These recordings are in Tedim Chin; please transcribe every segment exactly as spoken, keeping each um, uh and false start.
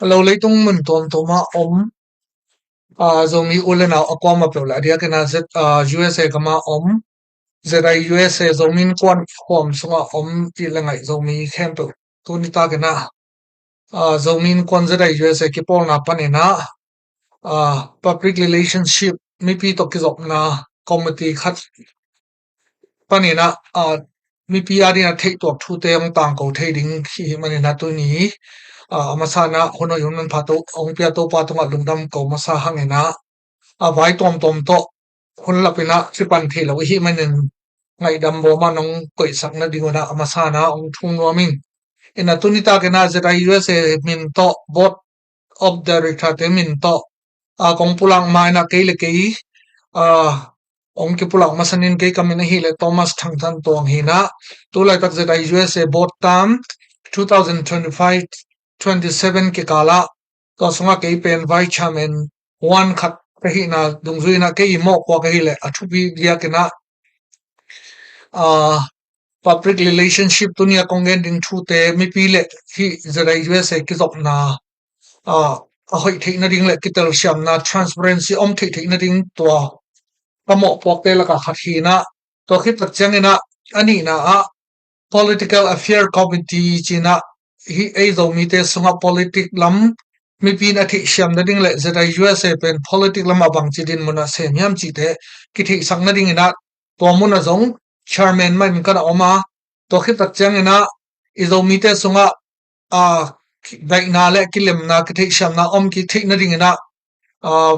Hello, leitung mun tuamtuam ah om, ah, Zomi u le nau a kuamah peuh le a diakin ah Z, ah, U S A gam ah om, Z I U S A Zomi Innkuan huam sungah om i le ngaih Zomi khempeuh, tuni takin ah, ah, Zomi Innkuan Z I U S A kipawlna panin ah, ah, public relationship, mipi tawh kizopna committee khat panin ah, ah, mipi adingin ah theihtuak thute hong tangko thei ding hi manin ah tuni, ah, a masa in ah hun a hun manpha tawh hong pia Topa tungah lungdam ko masa hangin ah, a vai tuamtuam tawh hun lapin ah kipan thei lo i hih manin ngaihdam bawm ah nong koihsak nadingun ah a masa in ah hong thum nuam ing. In ah tuni takin ah Z I U S A min tawh, Board of Director te min tawh, ah, kong pulak ma in ah kei le kei, ah, hong kipulak masa ning, kei ka min ahih leh Thomas Thang Than Tuang hi in ah, tu laitak Z I U S A Board term two thousand twenty-five twenty-seven kikal ah, tua sungah kei pen Vice Chairman one khat ka hihna dungzui in ah, kei i mawhpuak ahih leh a thupi diakin ah, ah, public relationship, tuni a kong gen ding thute mipi le hih Z I U S A kizopna, ah, a hoih theih nading le kitelsiamna, transparency om theih theih nading, tua ka mawhpuakte lakah khat hi in ah, tua khit tak ciangin ah a nihna ah Political Affair Committee ci in ah, hih ei Zomite sungah politic lam mipi in a theihsiam nading le Z I U S A pen politic lam ah bangci dinmun ah sem hiam cihte kitheihsak nadingin ah tua mun ah zong chairman mah in ka na om a, tua khit tak ciangin ah i Zomite sungah, ah, daihna le kilemna, kitheihsiamna om kitheih nadingin ah, ah,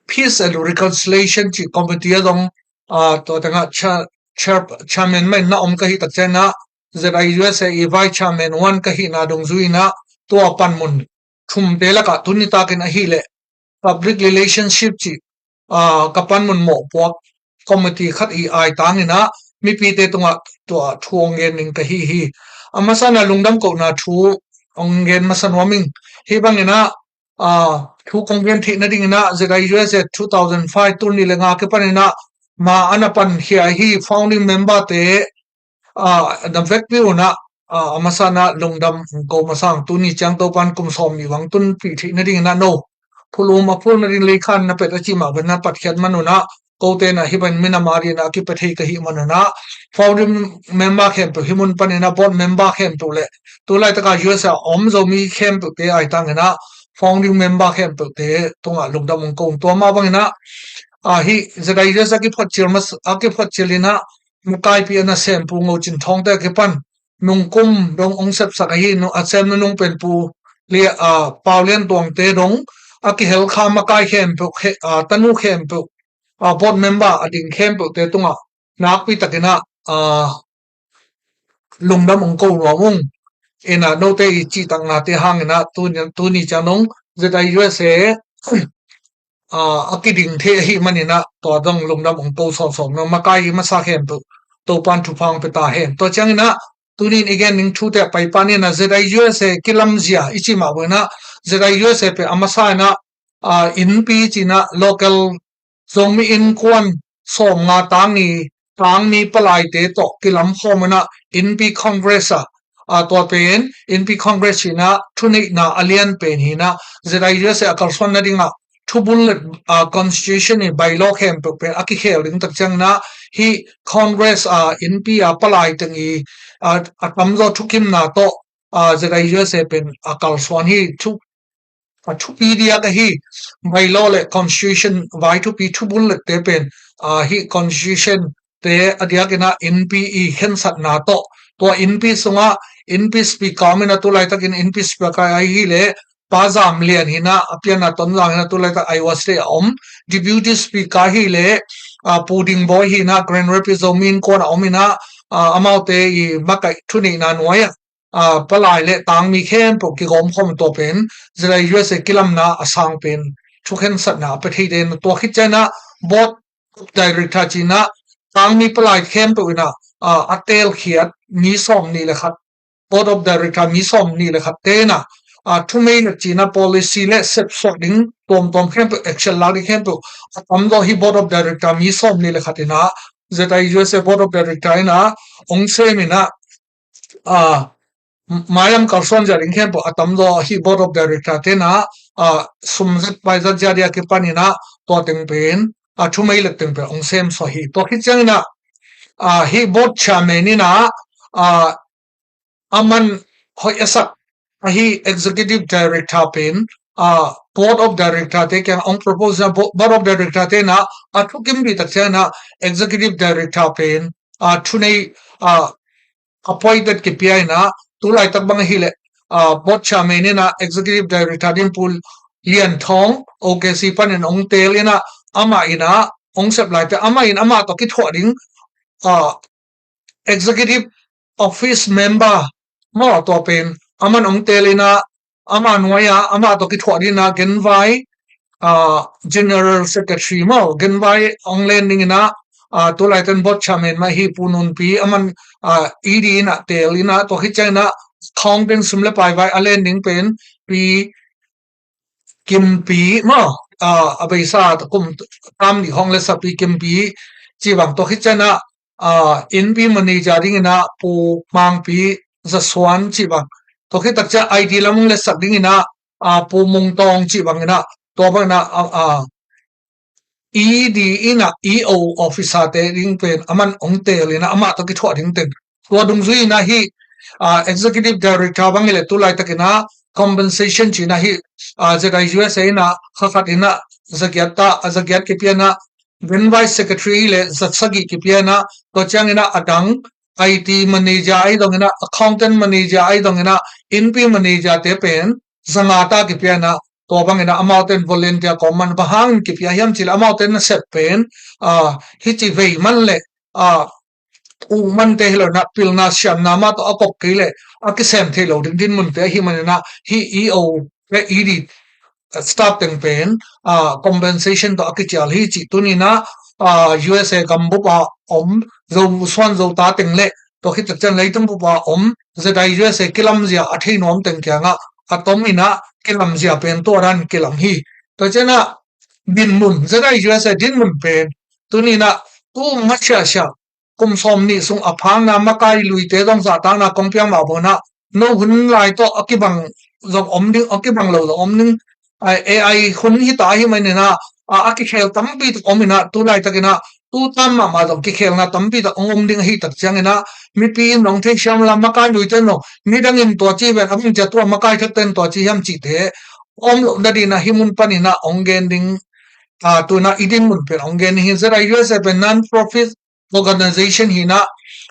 Peace and Reconciliation cih committee ah zong, ah, tua tengah cha-, chair-, chairman mah in na om ka hih tak ciangin ah, Z I U S A i Vice Chairman one ka hihna dungzui in ah, tua panmun thumte lakah tuni takin ahih leh public relationship cih, ah, ka panmun mawhpuak committee khat i aitangin ah mipite tungah tua thu hong gen ning ka hi hi. A masa in ah lungdam kohna thu hong gen masa nuam ing. Hih bangin ah, ah, thu kong gen theih nadingin ah Z I U S A two thousand five, tul nih le nga kipanin ah ma a na pankhia hi, founding member te, ah, na vekpi un ah, ah, a masa in ah lungdam hong ko masa ing. Tuni ciang Topa'n kum sawm nih bang tunpih theih nadingin ah no phulum a phul nading leikhan na pet a cih mah bangin ah patkhiat man un ah, kote in ah hih bangin minam adingin ah a kipia thei ka hih man un ah, founding member khempeuh, hih mun panin ah board member khempeuh le tu laitak a U S A om Zomi khempeuhte aitangin ah founding member khempeuhte tungah lungdam hong ko ing. Tua mah bangin ah, ah, hih Z I U S A a kiphotcil mas-, a kiphotcil in ah makaipih a nasem Pu Ngo Cin Thawng te a kipan nungkum dong hong sepsak ahi, nu-, a sem nunung pen Pu Lia, ah, Pau Lian Tuang te dong a kihel kha makai khempeuh, khe-, ah, tanu khempeuh, ah, board member a ding khempeuhte tungah nakpi takin ah, ah, lungdam hong ko nuam ung. In ah note i cihtaknate hangin ah tuni, tuni ciang dong Z I U S A, ah, a kiding thei ahih manin ah tua dong lungdam hong ko sawmsawm nuam. Makai i masa khempeuh Topa'n thupha hong pia ta hen. Tua ciangin ah tuni in i gen ning thute a pai pan in ah Z I U S A kilamzia i cih mah bangin ah Z I U S A pen a masa in ah, ah, innpi ci in ah local Zomi Innkuan sawmnga tangni, tangni palaite tawh kilamkhawm in ah Innpi Congress ah, ah, tua pen Innpi Congress hi in ah thuneihna a lian pen hi in ah Z I U S A a kalsuan nadingah thubul le, ah, constitution i bylaw khempeuh pen a kikhel ding tak ciangin ah hih Congress, ah, innpi a palai teng i, ah, a tamzaw thukimna tawh, ah, Z I U S A pen a kalsuan hi. Thu a thupi diak ahi bylaw le constitution, vai thupi thubul lette pen, ah, hih constitution te a diakin ah innpi i khensatna tawh, tua innpi sungah innpi speaker om in ah tu laitakin innpi speaker ahih leh Pa Zam Lian hi in ah, a pianna Tonzang hi in ah tu laitak Iowa State a om. Deputy speaker ahih leh, ah, Pu Ding Bawi hi in ah Grand Rapids Zomi Innkuan a om in ah, ah, amaute i makaih thuneihna nuai ah, ah, palai le tangmi khempeuh kigawm khawm tua pen Z I U S A kilamna a sang pen thukhensatna a pia thei den. Tua khit ciangin ah board of director ci in ah tangmi palai khempeuh in ah, ah, a telkhiat mi sawmnih le khat, board of director mi sawmnih le khat te in ah, ah, thumeina ci in ah policy le sepsuak ding tuamtuam khempeuh, action lak ding khempeuh a tamzaw hih board of director mi sawmnih le khat in ah Z I U S A board of director in ah hong sem in ah, ah, mailam kalsuan zia ding khempeuh a tamzaw hih board of director te in ah, ah, sum zat pai zat zia ding a kipan in ah tua teng pen, ah, thumei let teng pen hong semsuak hi. Tua khit ciangin ah, ah, hih board chairman in ah, ah, a man hoih a sak ahi executive director pen, ah, board of director te kiang hong propose a, bo-, board of director te in ah a thukim bih tak ciangin ah executive director pen, ah, thunei, ah, appointed kipia in ah, tu laitak bang ahih leh, ah, board chairman in ah executive director ding Pu Lian Thawng, O K C panin hong teel in ah, amah in ah hong sep lai te, amah in amah tawh kithuah ding, ah, executive office member maw, tua pen aman hong teel in ah, ama nuai-a amah tawh kithuah ding in ah genvai, ah, general secretary maw, genvai hong len ding in ah, ah, tu laitak board chairman mah hi Pu Nunpi, aman, ah, E D in ah teel in ah, tua khit ciangin ah accountant sum le pai vai a len ding pen Pi Kimpi maw, ah, a beisa kum tam nih hong letsakpi Kimpi cih bang, tua khit ciangin ah, ah, innpi manager ding in ah Pu Mangpi Za Suan cih bang, tua khit tak ciang I T lam hong letsak ding in ah, ah, Pu Mung Tawng cih bang in ah, tua bang in ah, ah, ah, E D in ah E O officer te ding pen aman hong teel in ah amah tawh kithuah ding teng. Tua dungzui in ah hih, ah, executive director bang hi leh tu laitak in ah compensation ci in ah hih, ah, Z I U S A in ah kha khat in ah za giat ta, ah, za giat kipia in ah, then vice secretary hi leh za sagih kipia in ah, tua ciangin ah a dang I T manager ahi zongin ah, accountant manager ahi zongin ah, innpi manager te pen za nga ta kipia in ah, tua bangin ah amaute in volunteer kawm man bang hangin kipia hiam cih leh amaute in a sep pen, ah, hih ci vei man leh, ah, uh man te hi lo in ah, pilna siamna mah tawh a kop kei leh a kisem thei lo ding dinmun te ahih manin ah, hih E O le E D staff teng pen, ah, compensation tawh a kicial hi cih tuni in ah, ah, U S A gambup a om Zo suan Zo ta teng le tua khit tak ciang leitung bup a om Z I U S A kilamzia a thei nuam teng kiangah a tom in ah kilamzia pen tua dan kilam hi. Tua ciangin ah dinmun, Z I U S A dinmun pen tuni in ah tu masiasia kum sawm nih sung a phakna makai luite zong zahtakna kong piak mah bangin ah, no hun lai tawh a kibang zong om ding, a kibang lo zong om ding. A, A I hun hi ta ahih manin ah, a, a kikhel tampi tak om in ah, tu laitakin ah tu tam mahmah zong kikhelna tampi tak hong om ding ahih tak ciangin ah, mipi in hong theisiam la, makai luite in zong nidangin tua ci ven, a bang cia tua makai thakte in tua ci hiam cihte om loh nadingin ah hih mun panin ah hong gen ding, a, tu in ah i dinmun pen hong gen ding hi. Z I U S A pen non-profit organization hi in ah,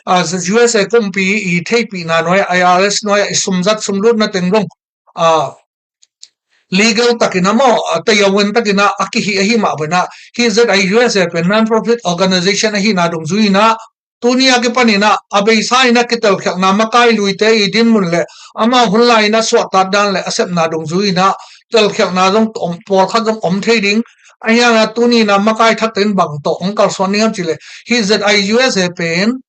ah, U S A kumpi i theihpihna nuai-ah, I R S nuai-ah i sumzat sumlutna teng dong, ah, legal takin ah maw, ah, tayawen takin ah a kihih ahih mah bangin ah, hih Z I U S A pen non-profit organization ahihna dungzui in ah, tuni a kipanin ah a beisa in ah kitelkhialhna makai luite i dinmun le amau hun lai in ah suahtak dan le a sepna dungzui in ah telkhialhna zong om, pawlkhat zong om thei ding. Ahi hangin ah tuni in ah makai thakte in bang tawh hong kalsuan ding hiam cih leh, hih Z I U S A pen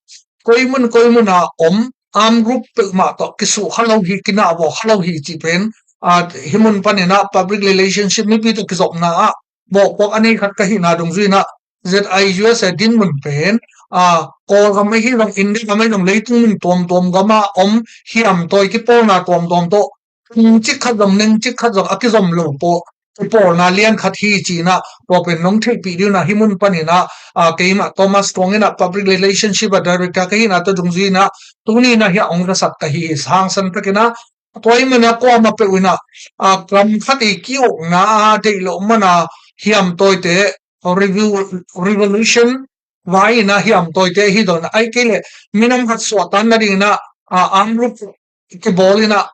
koi mun koi mun a om armed group peuhmah tawh kisuh kha lo hi, kinah vawh kha lo hi cih pen, a, hih mun panin ah public relationship, mipi tawh kizopna ah bawhpuak a nei khat ka hihna dungzui in ah Z I U S A dinmun pen, a, Kawlgam ahi zong, India gam ahi zong, leitung mun tuamtuam gam a om hiamtawi kipawlna tuamtuam tawh kum cik khat zong, neng cik khat zong a kizom lo pawh kipawlna lian khat hi ci in ah, tua pen nong theihpih ding un ah hih mun panin ah, a, keimah Thomas Tuang in ah public relationship a director ka hihna tawh dungzui in ah tuni in ah hiah hong zasak ka hi hi. Hangsan takin ah, tua ahih manin ah kuamah peuh in ah, a, gam khat i ki-ukna a deih loh man a hiamtawite, revol-, revolution vai in ah hiamtawite ahi zongin ah, ahih kei leh minam khat suahtak nadingin ah, a, armed group kibawl in ah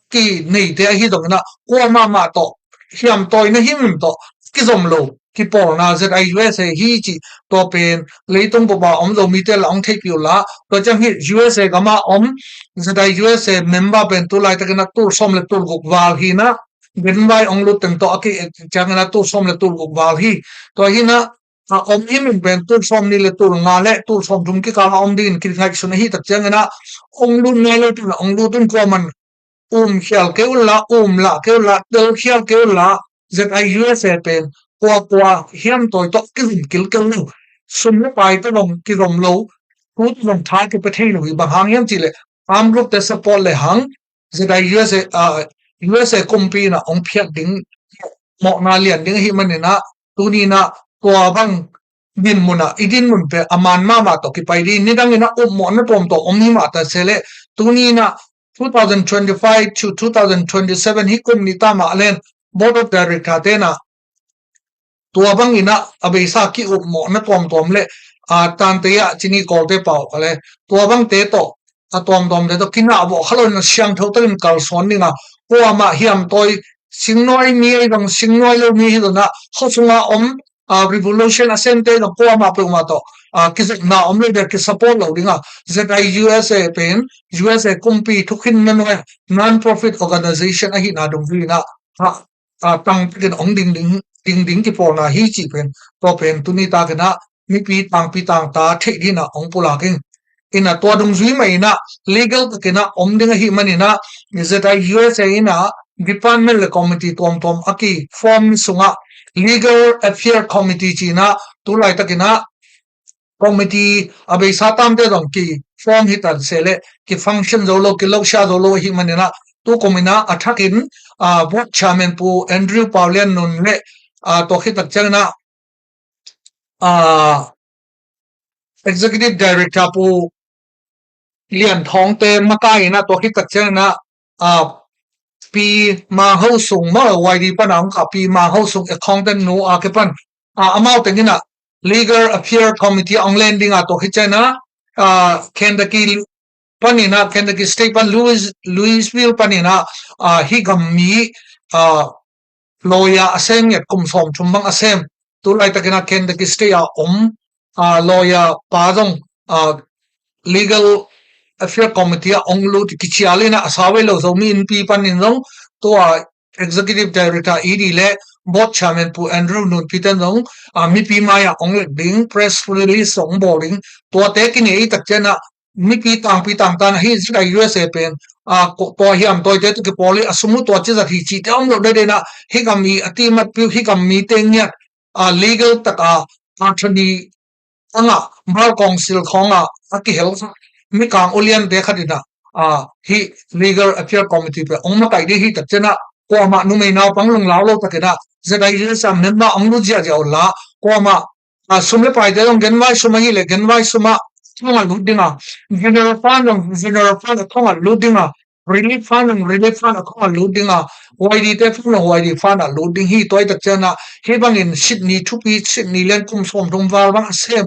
kineite ahi zongin ah, kuamah mah tawh hiamtawina himhim tawh kizom lo kipawlna Z I U S A hi cih tua pen leitung bup a om Zomite lah hong theihpih uh la. Tua ciang hih U S A gam a om Z I U S A member pen tu laitakin ah tul sawm le tul guk val hi in ah, genvai hong lut teng tawh a ki-et ciangin ah tul sawm le tul guk val hi. Tua hi in ah, a om himhim pen tul sawm nih le tul nga le tul sawm thum kikal a om dingin kingaihsun ahih tak ciangin ah, hong lut nai lo teng ah hong lut un, kuaman um khial kei un la, um lah kei un la, tel khial kei un la, Z I U S A pen kuakua hiamtawi tawh kizom kilkel lo, sum le pai tawh zong kizom lo, thu tawh zong tha kipia thei lo hi. Bang hang hiam cih leh arm group te support le hang ZIUSA, ah, USA kumpi in ah hong phiat ding mawhna lian ding ahih manin ah tuni in ah tua bang dinmun ah i dinmun pen a man mahmah tawh kipai ding, nidang in ah upmawhna tuamtuam om hi mah ta se leh tuni in ah two thousand twenty-five to two thousand twenty-seven hi kum nih ta mah len board of director te in ah tua bang in ah a beisa ki-upmawhna tuamtuam le, a, tante ah cini kawlte pau ka le tua bangte tawh a tuamtuamte tawh kinah vawh kha lo in ah siangtho takin kalsuan ding a, kuamah hiamtawi singnuai mi ahi zong singnuai lo mi hi zong ah khuasung a om, a, revolution a semte zong kuamah peuhmah tawh, a, kizopna om lo ding a kisupport lo ding a, ZIUSA pen USA kumpi thukhinna nuai non-profit organization ahihna dungzui in ah, a, a, tangtakin hong ding ding, ding ding kipawlna hi cih pen, tua pen tuni takin ah mipi tangpi tangta theih ding in ah hong pulak ing. In ah tua dungzui mah in ah legal takin ah om ding ahih manin ah ZIUSA in ah department le committee tuamtuam a ki-form sungah Legal Affair Committee ci in ah tu laitakin ah committee a beisa tamte zong ki-form hi ta se leh ki-function zo lo, kilosia zo lo ahih manin ah tu kum in ah a thakin, a, board chairman Pu Andrew Pau Lian Nun le, a, tua khit tak ciangin ah, a, executive director Pu Lian Thawng te makai in ah tua khit tak ciangin ah, a, Pi Ma Ho Sung maw, YD pan a hong kah Pi Ma Ho Sung accountant nu a kipan, a, amau teng in ah Legal Affair Committee a hong len ding a, tua khit ciangin ah, a, Kentucky pan in ah, Kentucky State pan Louis, Louisville pan in ah, a, hih gam mi, a, lawyer a sem ngiat kum sawmthum bang a sem. Tu laitakin ah Kentucky State a om, a, lawyer pa zong, a, Legal Affair Committee a hong lut, kicial in ah a sau vei lo Zomi Innpi pan in zong tua executive director ED le board chairman Pu Andrew Nunpi ten zong, a, mipi mai ah hong lek ding, press release hong bawl ding, tuate kinei tak ciangin ah mipi tangpi tangtan ah hih ZIUSA pen, a, ko-, tua hiamtawite tawh kipawl hi a, sum uh tua cizat hi cihte om lo dede in ah hih gam i a timatpih uh, hih gam mite ngiat, a, legal tak a attorney tangah Bar Council khawngah a kihel mikang uliante khat in ah, a, hih Legal Affair Committee pen hong makaih ding hi tak ciangin ah kuamah numei naupang lunglau lo takin ah ZIUSA member hong lut ziahziah un la, kuamah, a, sum le paite zong genvai sum ahih leh genvai sum ah thong ah lut ding a, general fund zong general fund ah thong ah lut ding a, relief fund zong relief fund ah thong ah lut ding a, YD te fund zong YD fund ah lut ding hi. Tua hi tak ciangin ah hih bangin Sydney thupi, Sydney lian kum sawmthum val bang a sem,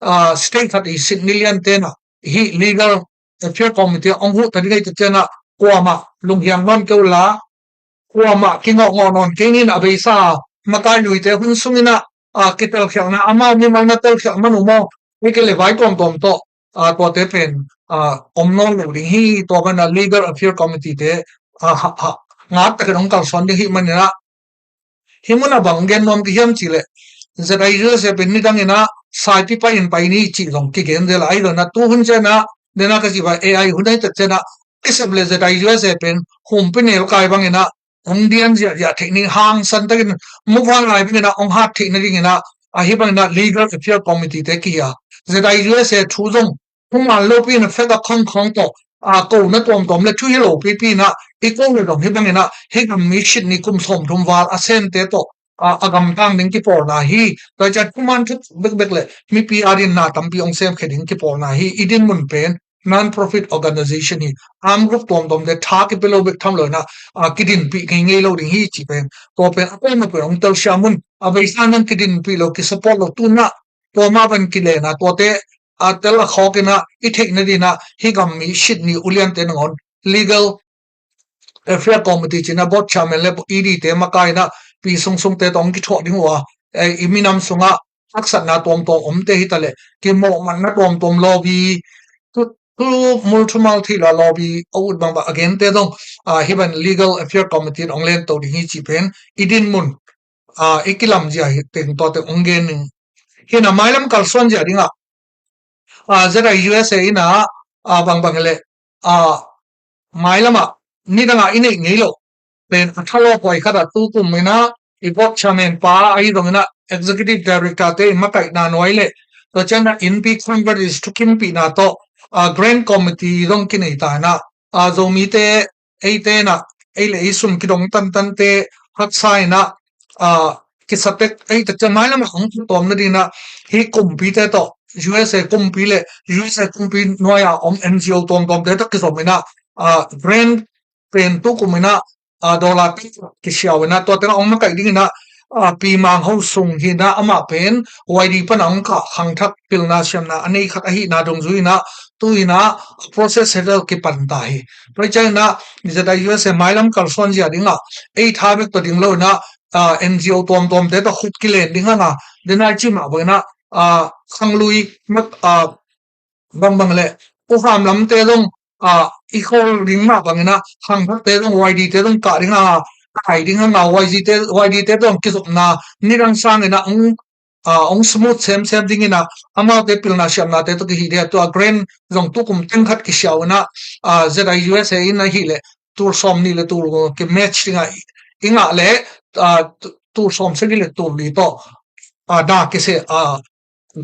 a, state khat i Sydney lian ten ah hih Legal Affair Committee hong huh ta ding hi tak ciangin ah kuamah lunghiang nawn kei un la, kuamah kingawhngawh nawn kei ni in, a beisa makai luite hun sungin ah, a, kitelkhialhna, amau mimal na telkhialh man uh maw, hih kei le vai tuamtuam tawh, a, tuate pen, a, om nawn lo ding hi. Tua banah Legal Affair Committee te, a, ha, ha, ngak takin hong kalsuan ding hih manin ah hih mun ah bang gen nuam ka hiam cih leh, ZIUSA pen nidang in ah saipi pai in pai ni cih zong kigen zel a, ahi zong in ah tu hun ciangin ah, den a ka cih bang AI hun ahi tak ciangin ah, kisep le ZIUSA pen humpi nelkai bangin ah hong dian ziahziah theih ni, hangsan takin muvanlai bangin ah hong hat theih nadingin ah, a, hih bangin ah Legal Affair Committee te kihi a, ZIUSA thu zong thuman lopi in ah fek a khawngkhawng tawh, a, kona tuamtuam le thuhilh lopipi in ah i ko le dong hih bangin ah hih gam mi Sydney kum sawmthum val a semte tawh, a, a gamtang ding kipawlna hi. Tua ciang thuman thu bekbek le mipi adin na tampi hong semkhia ding kipawlna hi. I dinmun pen non-profit organization hi. Arm group tuamtuamte tha kipia lo bek tham lo in ah, a, kidinpih ngeingei lo ding hi cih pen, tua pen a kuamah pen hong telsiam un. A beisa nang kidinpih lo, kisupport lo, tu in ah tua mah bang kilen a, tuate, a, tel a khawk in ah i theih nadingin ah hih gam mi Sydney uliante nangawn Legal Affair Committee ci in ah board chairman le ED te makai in ah pi sungsungte tawh hong kithuah ding uh a, e, i minam sungah haksatna tuamtuam omte hi ta leh kimawhmatna tuamtuam lobby, thu, thu mul thu mal thei lo a lobby a ut bangbang a gente zong, a, hih bang Legal Affair Committee in hong len to ding hi cih pen i dinmun, a, i kilamzia hi teng tua teng hong gen ning. Hi in ah mailam kalsuan zia ding ah, a, ZIUSA in ah, a, bangbang hi leh, a, mailam ah nidang ah i neih ngei lo pen a thalawphuai khat ah tu kum in ah i board chairman pa ahi zongin ah executive director te i makaihna nuai le, tua ciang ah Innpi Congress thukhimpihna tawh, a, grant committee zong kinei ta inah, a, Zomite eite inah ei le ei sum kidong tantante haksa inah, a, kisatek ei takciang mailam ah hong tawm nading inah hih kumpite tawh U S A kumpi le U S A kumpi nuai-a om N G O tuamtuamte tawh kizom inah, a, grant pen tukum inah, a, dollar te kisiau inah tua tengah hong makaih ding inah, a, Pi Mang Ho Sung hi inah amah pen Y D pan a hong kah khangthak pilna siamna a nei khat ahihna dungzui inah tu inah a process hi vel kipan ta hi. Tua hi ciang inah Z I U S A mailam kalsuan zia dingah ei tha bek tawh ding lo inah, a, N G O tuamtuamte tawh khut kilen ding hanga, denai ci mah bang inah, a, khanglui mak, a, bangbang le uham lamte zong, a, i khol ding mah bang inah khangthakte zong Y D te zong kah ding hanga, kai ding hanga Y D te, Y D te zong kizopna nidang sang inah hong, a, hong smooth semsem ding inah amaute pilna siamnate tawh kihi ding a, tua grant zong tukum teng khat kisiau inah, a, Z I U S A in ahih leh tul sawm nih le tul ki match dingah i ngah leh, a, tu-, tul sawm sagih le tul li tawh, a, na kisia, a,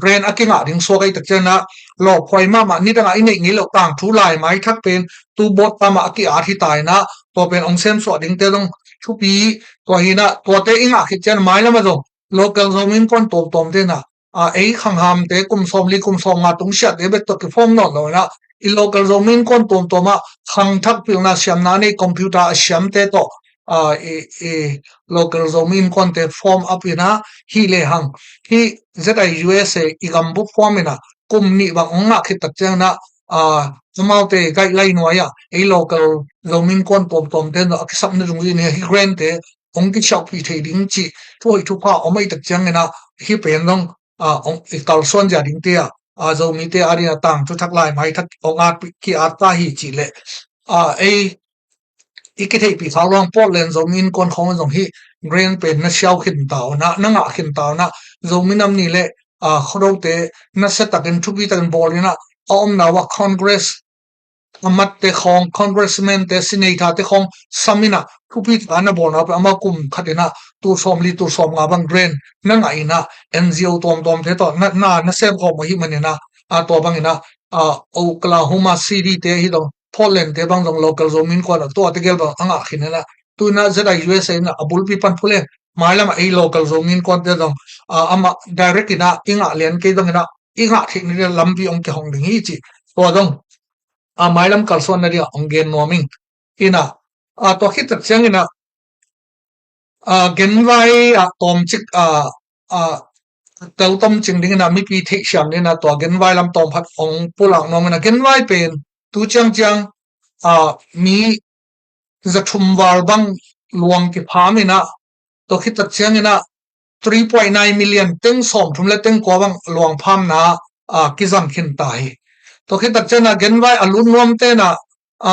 grant a kingah ding suak ei takciang inah lawphuai mahmah nidangah i neih ngei loh tangthu lai maithak pen tu bawt ta mah a ki-at hi ta inah tua pen hong semsuah dingte zong thupi. Tua hi inah tuate i ngah khit ciang mailam ah zong local Zomi Innkuan tuamtuamte inah, a, ei khanghamte kum sawmli kum sawmnga tung siahte bek tawh kiform nawn lo inah i local Zomi Innkuan tuamtuam ah khangthak pilna siamna nei computer a siamte tawh, a, i, i local Zomi Innkuante form up inah hih lehang hih Z I U S A i gambup form inah kum nih bang hong ngah khit takciang inah, a, amaute guideline nuai-ah ei local Zomi Innkuan tuamtuamte tawh a kisapna dungzui inah hih grantte hong kisiauhpih thei ding cih thuhoih thupha om ei takciang inah hih pen zong, a, hong i kalsuan zia dingte ah, a, Zomite a dingah tangthu thak lai maithak hong at, ki-at ta hi cih leh, a, ei i kitheihpih khak luang Portland Zomi Innkuan khawng zong hih grant pen na siau khin ta uh inah, na ngah khin ta uh inah, Zomi nam ni le, a, Khuadote nasia takin thupi takin bawl inah a omna uh ah Congress a matte khawng, congressman-te, senator-te khawng sam inah thupi taka na bawlna uh pen amau kum khat inah tul sawmli tul sawmnga bang grant na ngah inah N G O tuamtuamte tawh na, na, na sem khawm ahih man inah, a, tua bang inah, a, Oklahoma City-te hi dong, Portland-te bang dong local Zomi Innkuan ah tuate gel bang a ngah khin inah tu inah Z I U S A inah a bulpi pan phu leng mailam ah ei local Zomi Innkuante dong, a, amah direct inah i ngah lian kei dong inah i ngah theih nading lampi hong kihong ding hi cih tua dong, a, mailam kalsuan nading ah hong gen nuam ing. Inah, a, tua khit takciang inah, a, genvai ah tawmcik, a, a, tel tomcing ding inah mipi theihsiam ding inah tua genvai lam tawm khat hong pulak nuam inah genvai pen tu ciangciang, a, mi zathum val bang luang kipham inah tua khit takciang inah three point nine million teng sawmthum le teng kua bang luang phamna, a, kizang khin ta hi. Tua khit takciang inah genvai a lut nuamte inah, a,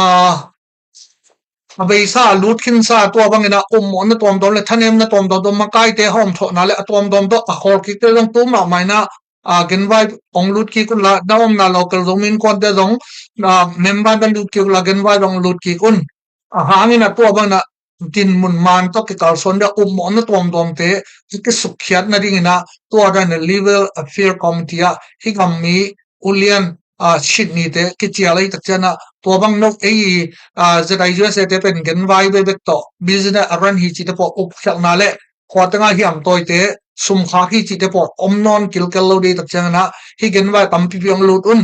a beisa a lut khinsa tua bang inah ummawhna tuamtuam le thanemna tuamtuam tawh makaite hawmthawhna le a tuamtuam tawh a khawl kikte zong tu mahmah inah, a, genvai hong lut kik un la, na omna local Zomi Innkuante zong, a, member na lut kik un la genvai zong lut kik un. A hang inah tua bang inah dinmun man tawh kikalsuan ding a ummawhna tuamtuamte kisukkhiat nading inah tua dan inah Legal Affair Committee ah hih gam mi ulian, a, Sydney-te kicial ei takciang inah tua bang no ei, a, Z I U S A-te pen genvai bekbek tawh business a run hi cihte pawh upkhialhna le khua tengah hiamtawite sumkhak hi cihte pawh om nawn kilkel lo ding takciang inah hih genvai tampipi hong lut un.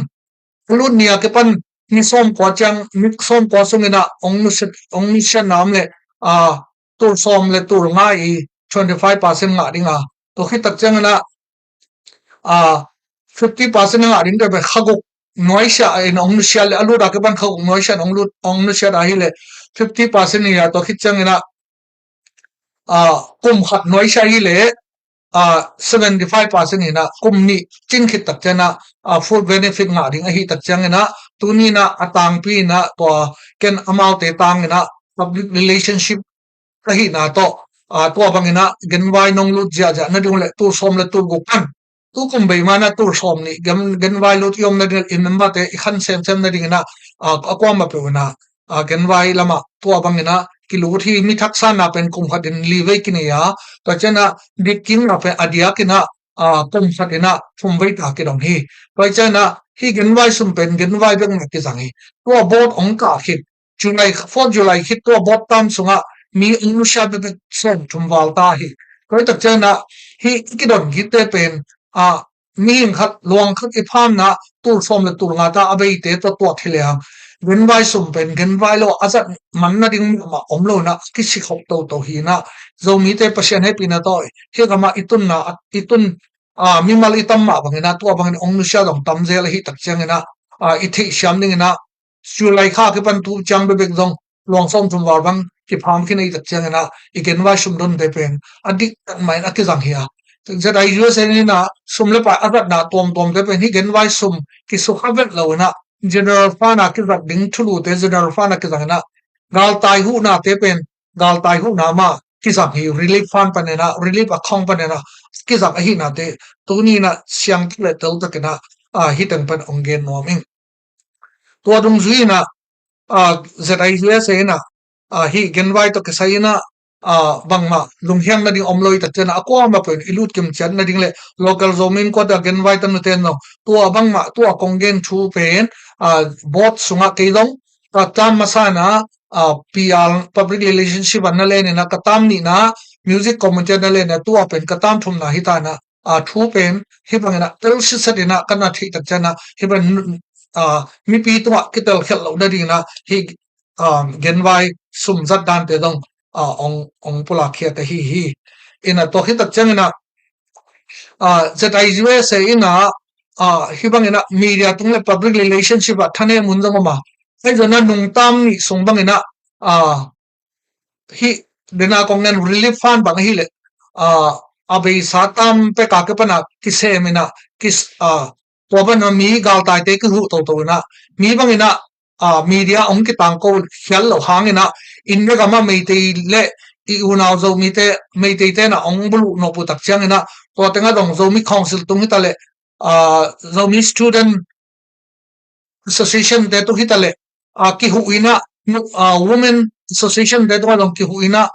A lut ni a kipan ni sawm kua ciang, ni sawm kua sung inah hong nusiat, hong nusiatna om leh, a, tul sawm le tul nga i twenty five percent ngah ding a, tua khit takciang inah, a, fifty percent a ngah ding te pen kha guk nuaisiah in hong nusiat le a lut a kipan kha guk nuaisiah in hong lut, hong nusiat ahih leh fifty percent hi a, tua khit ciang inah, a, kum khat nuaisiah hi leh, a, seventy five percent inah kum nih cin khit takciang inah, a, full benefit ngah ding ahih takciang inah tuni inah a tangpi inah tua ken amaute tang inah public relationship ka hihna tawh, a, tua bang inah genvai nong lut ziahziah nading uh leh tul sawm le tul guk pan tukum bei ma inah tul sawm nih gen, genvai lut i om nading le i member-te i khan semsem nading inah, a, a kuamah peuh inah, a, genvai lamah tua bang inah kilut hi. Mi thaksanna pen kum khat in li vei kinei a, tua ciang inah dik kimna pen a diak inah, a, kum khat inah thum vei ta kidong hi. Tua ciang inah Hih genvai sum pen genvai bek mah kizang hi. Tua boat hong kah khit, July, fourth July khit tua boat tam sungah mi hong nusia bekbek sawm thum val ta hi. Tua hi tak ciangin ah hih i kidon khitte pen, a, mihing khat, luang khat i phamna tul sawm le tul nga ta a beite tua tuat hi lehang, genvai sum pen genvai lo a zat man nading mahmah om lo in ah a kisikhop toto hi in ah, Zomite Pasian hehpihna tawh hih gamah i tunna, i tun, a, mimal i tam mah bangin ah tua bangin hong nusia zong tam zel ahih tak ciangin ah, a, i theihsiam dingin ah July kha kipan tu ciang bekbek zong luang sawm thum val bang kipham khin ahih tak ciangin ah i genvai sum donte pen a dik tak mah in a kizang hi a. ZIUSA in ah sum le pai a zatna tuamtuamte pen hih genvai sum kisukha vet lo in ah General Fund a kizat ding thulute General Fund a kizang in ah galtai huhnate pen galtai huhna mah kizang hi, Relief Fund panin ah, Relief Account panin ah kizang ahihnate tuni in ah siangtak le teltak in ah, a, hih teng pan hong gen nuam ing. Tua dungzui in ah, a, ZIUSA in ah, a, hih genvai tawh kisai in ah, a, bangmah lunghiang nading om lo ahih tak ciangin ah a kuamah pen i lutkim ciat nading le local Zomi Innkuan a genvai tanute in zong tua bangmah tua kong gen thu pen, a, boat sungah kei zong ka tam masa in ah, a, PR, public relationship ah na len in ah ka tam nihna, music committee ah na len in ah tua pen ka tam thumna hi ta in ah, a, thu pen hih bangin ah tel sitset in ah ka na theih tak ciangin ah hih bang, a, mipi tungah kitel khialh loh nading in ah hih, a, genvai sum zat dante zong, a, hong, hong pulak khiat ahi hi. In ah tua khit tak ciangin ah, a, ZIUSA in ah, a, hih bangin ah media tung le public relationship ah thanem hun zong om a, ahi zongin ah nung tam nih sung bangin ah, a, hih dena kong gen Relief Fund bang ahih leh, a, a beisa tam pek a kipan a kisem in ah, kis-, a, tua pan a mi galtaite kihuh toto in ah, mi bangin ah, a, media hong kitangko khial loh hangin ah, India gam ah Meitei le i unau Zomite, Meiteite in ah hong buluh nop uh tak ciangin ah, tua teng ah zong Zomi Council tung hi ta leh, a, Zomi Student Association te tung hi ta leh, a, kihuh in ah, a, Women Association te tung ah zong kihuh in ah,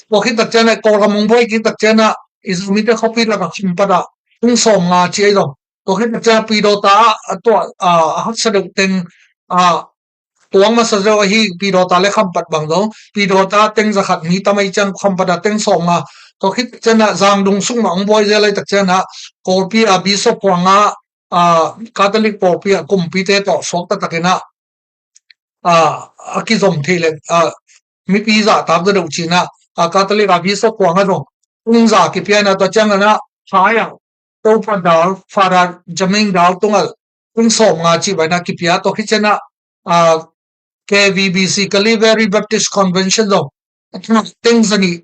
tua khit tak ciangin ah Kawlgam hong buai khit tak ciangin ah i Zomite khuapi lak ah khampat ah tung sawm nga ci ahi zong. Tua khit tak ciangin ah Pidawta ah, a, tua, a, a haksa deuh teng, a, tuang masa zo ahi Pidawta le khampat bang zong. Pidawta teng za khat mi tam ahih ciang khampat ah teng sawm nga. Tua khit tak ciangin ah Zangdung sung mah hong buai zel ahih tak ciangin ah Kawlpi ah Bishop Khuanga, a, Catholic pawlpi ah kumpite tawh suak taktak in ah, a, a kizom thei le, a, mipi zahtak zaw deuh ci in ah, a, Catholic a Bishop Khuanga zong tung za kipia in ah tua ciangin ah Phai ah Topa Dal, Father Jaming Dal tung ah tung sawm nga cih bang in ah kipia. Tua khit ciangin ah, a, KVBC, Calvary Baptist Convention zong a teng za nih,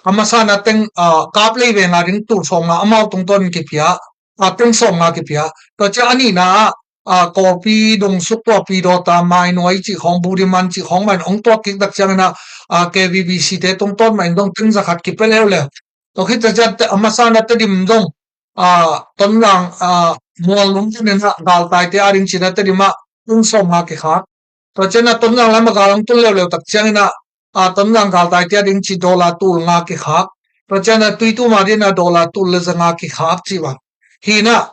a masa in ah teng, a, Kaplei veng a ding tul sawm nga amau tungtawn in kipia, a, teng sawm nga kipia. Tua ciang a nihna ah, a, Kawlpi dong suk tua Pidawta, Mainuai cih khawng, Budiman cih khawng mah in hong tuak kik tak ciangin ah, a, KVBC te tungtawn mah in zong teng za khat kipia leuleu. Tua khit tak ciang a masa in ah Tedim zong, a, Tonzang, a, Mualnung panin ah galtaite a ding ci in ah Tedim ah tung sawm nga kikhak. Tua ciangin ah Tonzang lam ah gal hong tung leuleu tak ciangin ah, a, Tonzang galtaite a ding ci dollar tul nga kikhak. Tua ciangin ah Tuitum a ding ah dollar tul le za nga kikhak cih bang. Hi in ah,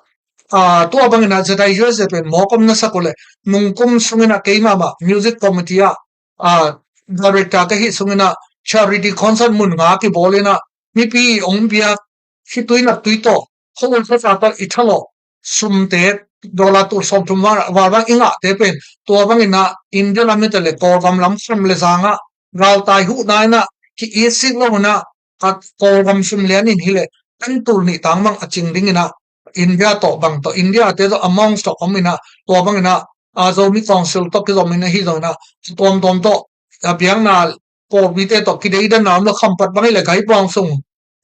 a, tua bangin ah ZIUSA pen mawk om na sak uh leh, nungkum sungin ah keimah mah music committee ah, a, director ka hih sungin ah charity concert mun nga kibawl in ah mipi hong biak khitui nattui tawh, khuaul khuasa tawh i thalawh sumte dollar tul sawmthum val, val bang i ngahte pen tua bangin ah India lam hi ta leh Kawlgam lam kham le zang ah galtai huhna in ah ki-it sik lo in ah, a, Kawlgam sum lian in hi leh teng tul nih tang bang a cing ding in ah India tawh bang tawh, India te tawh amount tawh om in ah, tua bangin ah, a, Zomi Council tawh kizom in ahi zongin ah, tuamtuam tawh, a, biakna pawlpite tawh kideidanna om lo, khampat bang hi leh Gaipuang sung,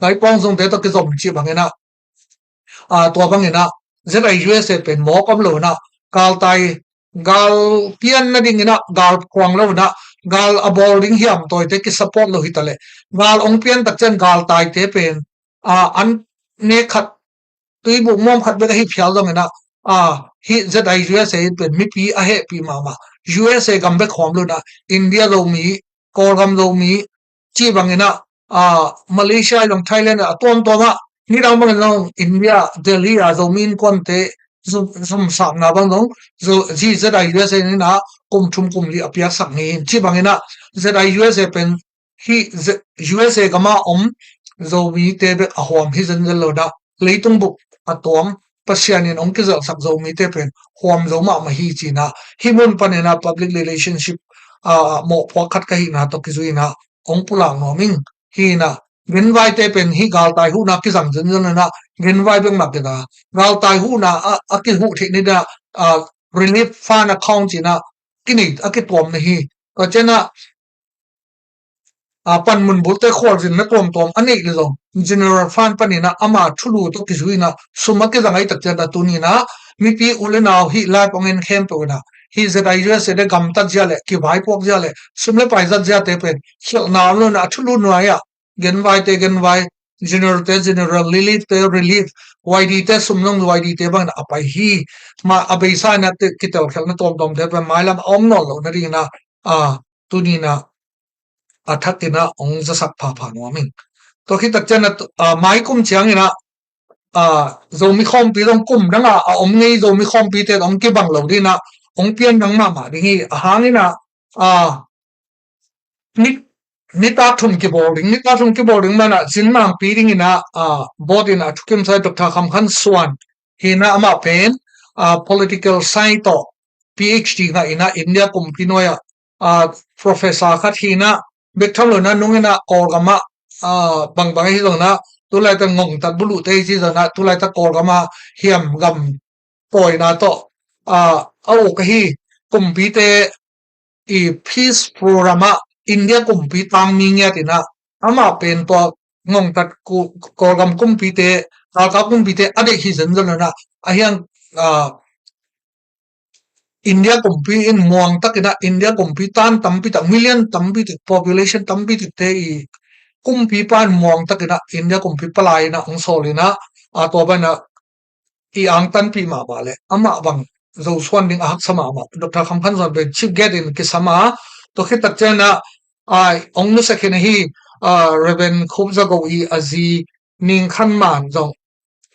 Gaipuang sungte tawh kizom cih bangin ah, a, tua bangin ah ZIUSA pen mawk om lo in ah, galtai, gal pian nading in ah gal khuang lo in ah, gal a bawl ding hiam tawite kisupport lo hi ta leh, gal hong pian tak ciang galtaite pen, a, an nek khat, tuibuk muam khat bek ahi phial zongin ah, a, hih ZIUSA in pen mipi a hehpih mahmah. USA gam bek khawng lo in ah, India Zomi, Kawlgam Zomi cih bangin ah, a, Malaysia zong, Thailand ah, a tuamtuam ah, nidang bangin zong India, Delhi ah Zomi Innkuante zum, zum sakna bang zong, zu, zi ZIUSA in ah kum thum kum li a piaksak ni in ci bangin ah ZIUSA pen hih Z-, USA gama om Zomite bek a huam hi zenzen lo dah, leitung bup a tuam Pasian in hong kizelhsak Zomite pen huam zo mahmah hi cina, hih mun panin ah public relationship a mawhphuak khat ka hihna tawh kizuina hong pulak nuam ing. Hina genvaite pen hih galtai huhna kizang zenzen lo nah, genvai bek mah kizang, galtai huhna a, a kihuh theih ni dah, a, relief fund account cina kinei a kituam na hi. Ka cena a, panmun bulte khualzinna tuamtuam a neih le zong General Fund panin ah ama thulu tawh kizuina sum a kizang ahi tak cian a tunin ah mipi u le nau hih live hong en khempeuh in ah hih ZIUSA te gamtat zia le kivaipuak zia le sum le pai zat ziate pen khialhna om lo nah, a thulu nuai ah genvaite genvai, General te General, Relief te Relief, YD te sum zong YD te bangin ah a pai hi. Ma a beisa in ah te kitelkhialhna tuamtuamte pen mailam a om nawn loh nadingin ah, a, tunin ah a thakin ah hong zasak phapha nuam ing. Tua khit tak cian ah, a, mai kum ciangin ah, a, Zomi khawmpi zong kum dang ah a om ngei Zomi khawmpite hong kibang lo dingin ah hong pian dang mahmah ding hi. A hangin ah, a, ni, nitak thum kibawl ding, nitak thum kibawl ding man ah zinmangpi dingin ah, a, board in ah thukimsa Doctor Kham Khan Suan hi nah, amah pen, a, political science tawh PhD ngah in ah India kumpi nuai ah, a, professor khat hi nah, bek tham lo nah nung in ah Kawlgam ah, a, bangbang ahi zong nah tulaitak ngongtat buluhte hi ci zong nah tulaitak Kawlgam ah hiam gam pawina tawh, a, a uk ahi kumpite i peace program ah India kumpi tangmi ngiat in ah amah pen tua ngongtat ku-, Kawlgam kumpite, Kawlgam kumpite a deih hi zenzen lo nah, a hiang, a, India kumpi in muang takin ah India kumpi tan tampi tak, million tampi tak, population tampi takte i kumpipa in muang takin ah India kumpi palai in ah hong sawl in ah, a, tua bang in ah i angtanpih mahmah le amah bang Zosuan ding a haksa mahmah Doctor Kham Khan Suan pen chief guest in kisam a, tua khit tak cian ah, a, hong nusia khin ahi, a, Reverend Khup Za Go i a zi Ning Khan Man zong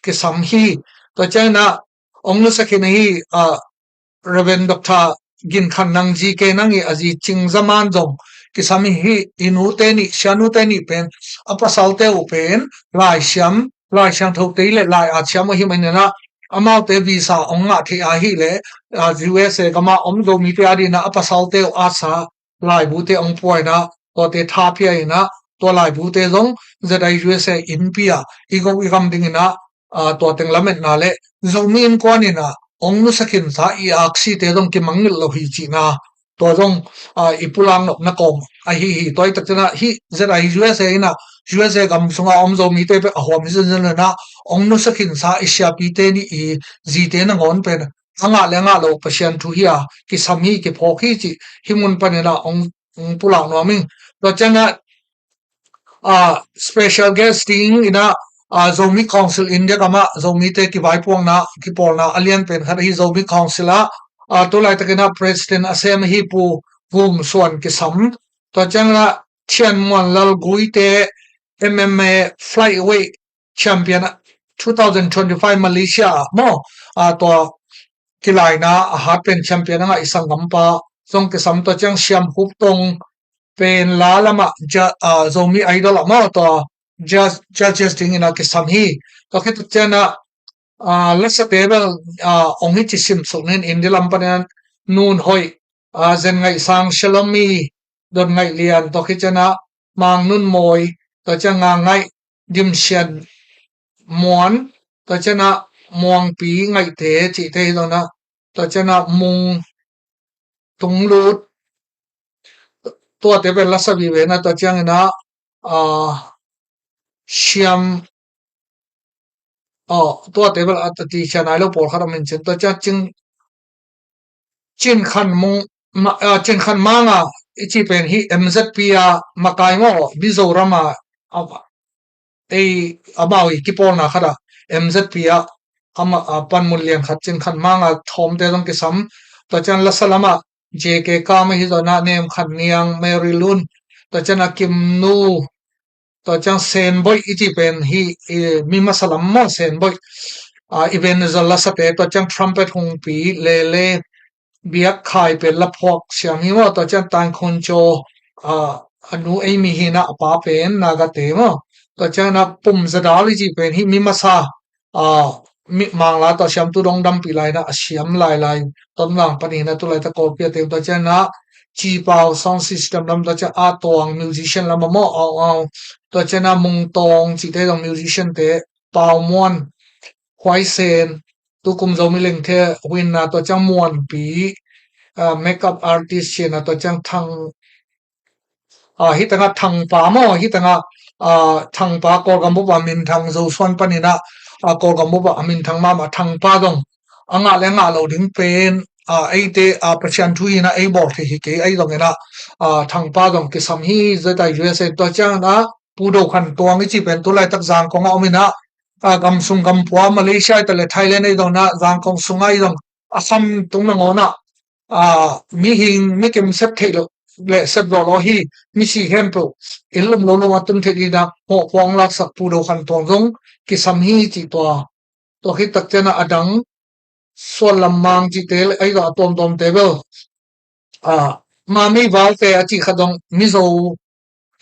kisam hi. Tua cian ah hong nusia khin ahi, a, Reverend Doctor Gin Khan Nang G K Nang i a zi Cing Za Man zong kisam hi. I nute nih, sianute nih pen a pasalte uh pen laisiam, Lai Siangtho te le lai at siam ahi manin ah amaute visa hong ngah thei ahih leh, a, USA gam ah om Zomite a dingin ah a pasalte uh atsa laibute hong pua in ah tuate tha pia in ah tua laibute zong ZIUSA innpi ah i go i gam dingin ah, a, tua teng lametna le Zomi Innkuan in ah hong nusia khinsa i aksite zong kimangngilh lo hi cihna tua zong, a, i pulak nopna kawm ahi hi. Tua hi tak cian ah hih ZIUSA in ah USA gam sungah a om Zomite bek a huam hi zenzen lo nah hong nusia khinsa i siapite nih i zite nangawn pen a ngah le a ngah lo Pasian thu hi a, kisam hi, kiphawk hi cih hih mun panin ah hong, hong pulak nuam ing. Tua cian ah, a, special guest dingin ah, a, Zomi Council India gam ah Zomite kivaipuakna, kipawlna a lian pen khat ahi Zomi Council ah, a, tulaitakin ah president a sem ahi Pu Vum Suan kisam. Tua ciangin ah Thian Muan Lal Guite MMA flyweight champion ah two thousand twenty-five Malaysia ah maw, a, tua kilaina a hat pen champion a ngah i sanggampa zong kisam. Tua ciang Siam Hup Tong pen la lamah ja-, a, Zomi Idol ah maw, tua judge, judges dingin ah kisam hi. Tua khit cian ah, a, lasate bel, a, hong hi ci simsuk nin India lam panin ah Nun Hoih, a, Zen Ngaih Sang, Shalom Mi, Don Ngaih Lian, tua khit cian ah Mang Nun Mawi, tua ciang Nga Ngaih, Dim Sian Muan, tua cian ah Muangpi Ngaihte cihte hi zong nah, tua cian ah Mung Tung Lut, tuate bel lasa vive nah, tua ciangin ah, a, Siam, a, tuate bel a tati sia nai lo pawlkhat om in cin, tua ciang Cin, Cin Khan Mung, ma, a, Cin Khan Mang a i ci pen hi MZP a makai maw, Mizoram a, a, ei, amau i kipawlna khat ah MZP ah ama, a, panmun lian khat Cin Khan Mang a thawmte zong kisam. Tua ciang lasa lamah JK Kam ahi zong nah, Nem Khan Niang, Mary Lun, tua ciang a Kim Nu, tua ciang Sen Boih i ci pen hi, i, mi masa lam maw, Sen Boih. a, Ebenezer lasate, tua ciang trumpet hongpi, lele, biak khai pen laphuak siam hi maw, tua ciang Tan Khun Cho, a, a nu ei mi hi na, a pa pen Naga te maw. Tua ciang na Pum Za Dal i ci pen hi mi masa, a, mi Mangla tawh siamtu dong dampih lai na a siam lailai, Tonlang panin na tulai ta Kawlpi a tem, tua ciang na Ci Pau sound system lam, tua ciang A Tuang musician lam a maw, au au. Tua ciang na Mung Tawng cite dong musician te, Pau Muan, Huai Sen, tukum Zomi Lengthe huinna, tua ciang Muanpi, a, makeup artist cina, tua ciang Thang, a, hi tanga Thangpa maw, hi tanga, a, Thangpa Kawlgam bup a minthang, Zosuan panin a, a, Kawlgam bup a minthang mahmah Thangpa dong a ngah le ngah lo ding pen, a, eite, a, Pasian thu hi na ei bawl thei hi kei, ei dong ina, a, Thangpa dong kisam hi, Z I U S A, tua ciang na Pu Do Khan Tuang i ci pen tulaitak Zangkong a om ina, a, gamsung gampua Malaysia i ta le Thailand ei dong na Zangkong sunga i dong a sam tung na ngawna, a, mihing mikim sep theih lo le sep zawh lo hi, misi khempeuh in lum lo lum a tun theih dina hawhpuang laksak Pu Do Khan Tuang zong kisam hi ci tua. Tua khit tak ciang a dang Suan Lam Mang cite le ei dong a tuamtuamte bel, a, Mami Valte a cih khat dong Mizo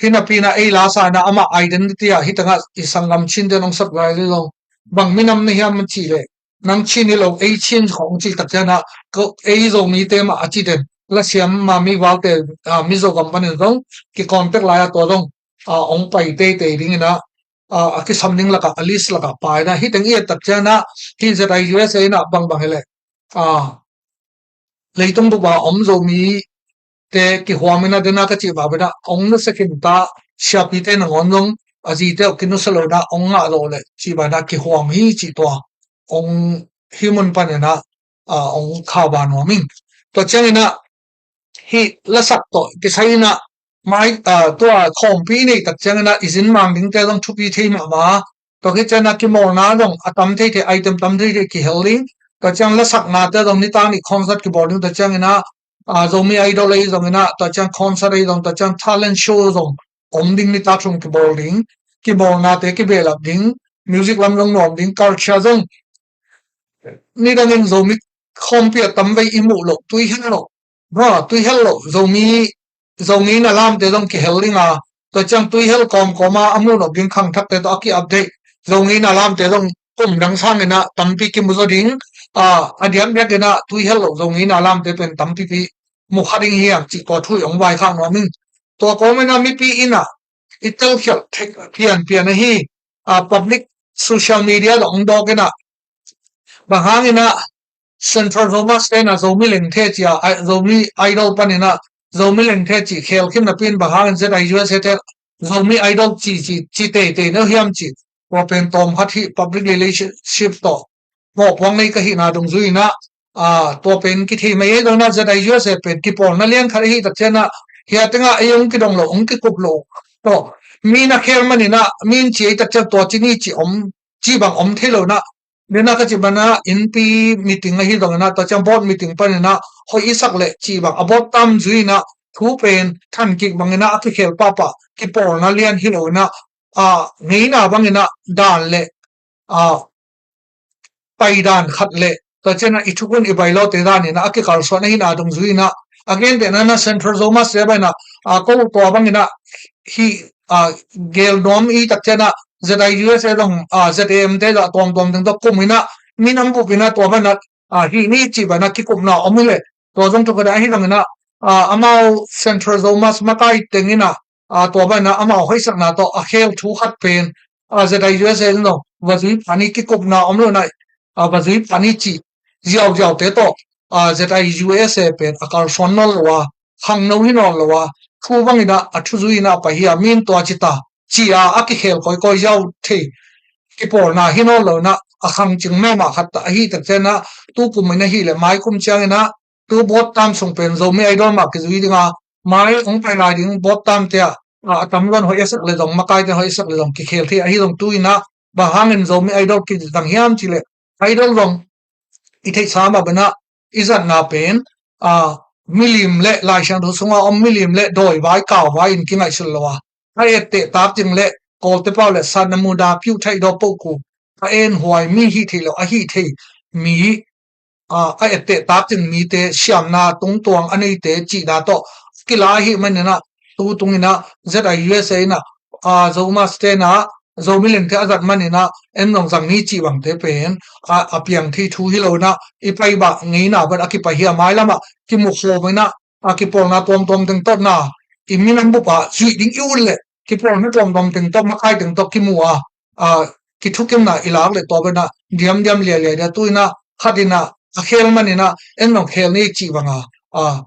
hi napi na ei la sa na amah identity ah hi tanga i sanggam Chin te nong sap lai le zong bang minam na hiam cih le nang Chin hi lo, ei Chin khong cih tak ciang a, ko ei Zomite mah a ci den. Lasiam Mami Valte, a, Mizo gam panin zong ki contact lai a tua zong, a, ong pai teitei ding ina, a, a kisam ding laka, a list laka pai na. Hi teng i et tak ciang a, hi Z I U S A ina bangbang hi le, a, leitung bup a om Zomite kihuam ina dena ka cih ba bena ong nusia khin ta, siapite nangawn zong a zite uh kinusia lo ina ong ngah lo le cih ba ina kihuam hi cih tua ong hi mun pan ina, a, ong kha ba nuam ing. Tua ciang ina hi lasak tawh kisai ina mai, a, tua khawmpi i neih tak ciang ina i zin mang dingte zong thupi thei mahmah. Tua khit ciang ina kimawlna zong a tam theithei, item tam theithei kihel ding. Tua ciang lasaknate zong nitak nih concert kibawl ding. Tua ciang ina, a, Zomi Idol ei zong ina, tua ciang concert ei zong, tua ciang talent show zong om ding, nitak thum kibawl ding. Kimawlnate kibehlap ding, music lam zong nuam ding, culture zong nidangin Zomi khawmpi a tamvei i muh loh, tuihel loh, ha, tuihel loh Zomi, Zongi na lamte zong kihel ding a, tua ciang tuihel kawmkawm a a muh loh ding khangthakte tawh a ki-update Zongi na lamte zong kum dang sang ina tampi kimu zaw ding. A, a diakdiak ina tuihel loh Zongi na lamte pen tampipi mu kha ding hi hang cih tua thu i ong vaikhak nuam ing. Tua kawm ina mipi ina i telkhialh thei pianpian ahi, a, public social media zong ong dawk ina bang hang ina Central Zomas te na Zomi Lengthe ci a, a, Zomi Idol pan ina Zomi Lengthe ci khel khin napi in bang hang in Z I U S A te Zomi Idol ci, ci, ci teitei na hiam ci. Tua pen tawm khat hi, public relationship tawh mawhpuak nei ka hihna dungzui ina, a, tua pen kithei mai ei dong ina Z I U S A pen kipawlna lian khat ahi tak ciang ina, hia teng a ei ong kidong lo, ong kikup lo tawh mi na khel man ina, mi in ci ei tak ciang tua ci ni ci om, ci bang om thei lo ina, dena ka ci bana innpi meeting ahi dong ina, tua ciang board meeting pan ina hoih i sak le ci bang a board tam zui ina, thu pen than kik bang ina a kikhel pahpah kipawlna lian hi lo ina, a, ngeina bang ina dan le, a, paidan khat le, tua ciang ina i thukhun i bailawte dan ina a kikalsuan ahina dungzui ina, a gentehna ina Central Zomas te bang ina, a, ko tua bang ina hi, a, gel nuam i tak ciang ina Z I U S A zong, a, Z A M te zong a tuamtuam teng tawh kum ina, minam bup ina tua bang ina, a, hih ni cih bang ina kikupna om hi le, tua zong thukhat ahi zong ina, a, amau Central Zomas makai teng ina, a, tua bang ina amau hoihsakna tawh a khel thu khat pen, a, Z I U S A in zong va zui pah ni, kikupna om lo ina, a, va zui pah ni cih ziauziaute tawh, a, Z I U S A pen a kalsuan nawn lo a, khangno hi nawn lo a, thu bang ina a thuzui ina a pai hi a, mi in tua ci ta ci a, a kikhel kawikawi ziau thei kipawlna hi nawn lo ina a khangcing mahmah khat ta ahi tak ciang ina, tukum ina hi le mai kum ciang ina, tu board tam sung pen Zomi Idol mah kizui ding a, mai ong pai lai ding board tam te a, a, a tam luan hoih a sak le zong, makai te hoih a sak le zong kikhel thei ahi zong tu ina, bang hangin Zomi Idol kizang hiam cih le, Idol zong i theihsa mah bang ina i zatna pen, a, milim le Lai Siangtho sunga om milim le dawi vai kau vai in kingaihsun lo a, a etteh tak ding le Kawlte pau le satna muda piuh thaih daw poku a enhuai mi hi thei lo, a hi thei mi, a, a etteh tak in mite, siamna tungtuang a neite cihna tawh kila ahi maninah, tu tunginah Z I U S A inah, a, Zomas tenah Zomi lente a zat maninah en zong zang ni cih bangte pen a, a piang thei thu hi lo inah, i pai bah ngeina bang a kipai hi a, mailamah kimu khawm inah, a, kipawlna tuamtuam teng tawh na i minam bup ah zuih ding i ut leh kipawlna tuamtuam teng tawh, makai teng tawh kimu a, a, kithukimna i lak leh tua bang inah diamdiam lialia dia tu inah khat inah a khel maninah en zong khel ni cih banga, a,